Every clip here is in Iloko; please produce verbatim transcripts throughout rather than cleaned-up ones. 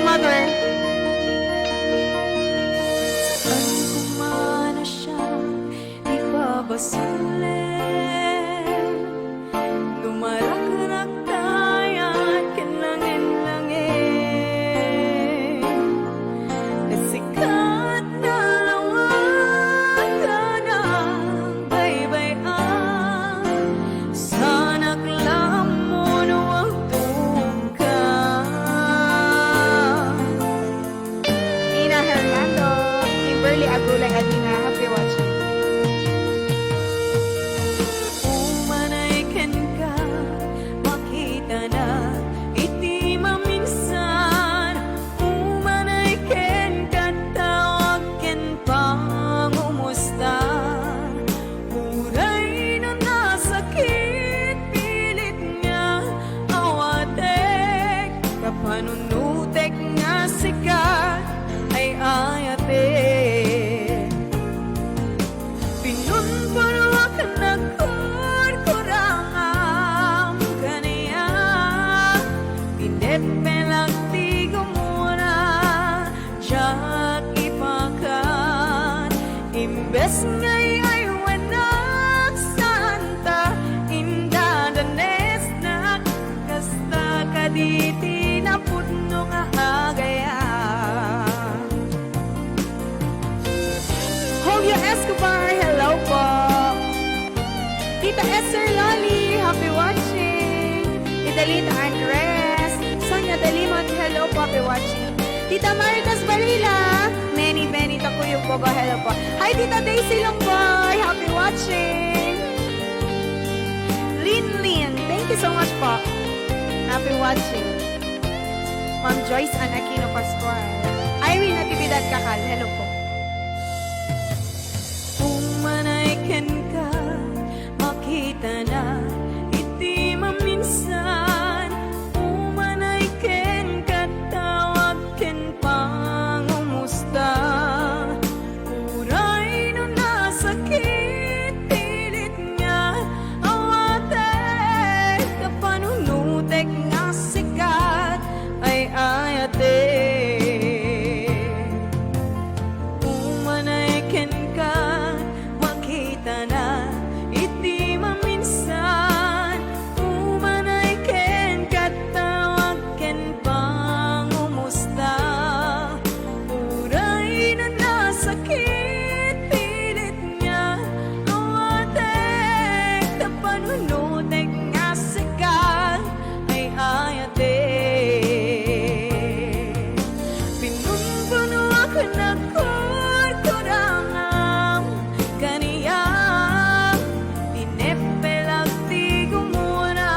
Mother. Saan ko man a siak ipabasolem, dumarakrak ta ayat ken langin-langin. Nasikat na lawag a nagbaybay-an, sanak la ammo no agtugka. Nina Hernando, Kimberly Agulay, Adina, happy watching. Umanay kenka, makitana iti maminsan. Umanay kenka, tawag ken pangumusta. Uray no nasakit, pilit nga awatek, ta panunotek nga sikat ay ayatek. Pinunpunoak, nagkurkurangam kaniak, tineppelak ti gumuna, diak ipakan. Imbes nga ay-aywenak, saanta indadanesnak, kasta kadi ti napudno nga agayam. Julio Escobar, hello po. Tita Esther Loli, happy watching. Tita Lita Andres, Sonia Dalimon, hello po, happy watching. Tita Maritas Barila, Benny Benny Takuyog Bogo, hello po. Hi, Tita Daisy Longboy, happy watching. Lin Lin, thank you so much po. Happy watching. Ma'am Joyce Ann Aquino Pascual. Irene Natividad Kakal, hello po. Umanay kenka, makitana iti maminsan. Umanay kenka, tawag ken pangumusta. Uray no nasakit, pilit nga awatek, ta panunotek nga sikat ay ayatek. Umanay kenka, makitana iti maminsan. Umanay kenka, tawag ken pangumusta. Uray no nasakit, pilit nga awatek, ta panunotek nga sikat ay ayatek. Pinunpunoak, nagkurkurangam kaniak, tineppelak ti gumuna,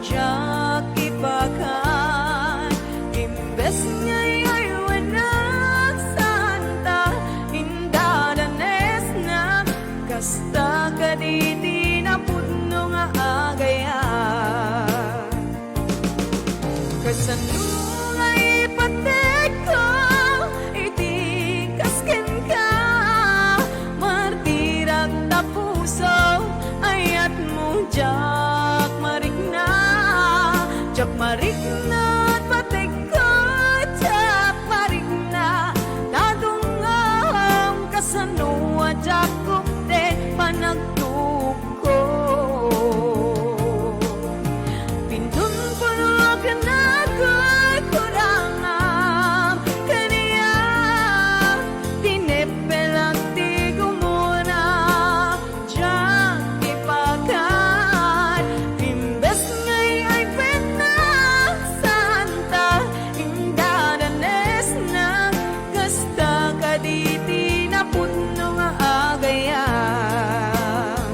diak ipakan. Imbes nga ay-aywenak, saanta indadanesnak, kasta kadi ti napudno nga agayam. Kasano nga ipatekko iti kas kenka? Martirak ta puso, ayatmo, diak marikna. Diak marikna, patekko, diak marikna. Tadungam, kasano a diak updi panagtuk- ko. Pinunpunoak, nagkurkurangam kaniak, tineppelak ti gumuna, diak ipakan. Imbes nga ay-aywenak, saanta indadanesnak, kasta kadi ti napudno nga agayam.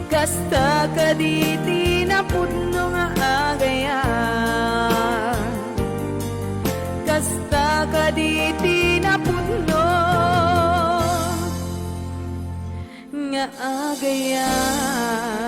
Kasta kadi ti napudno nga agayam. Kasta kadi ti napudno nga agayam.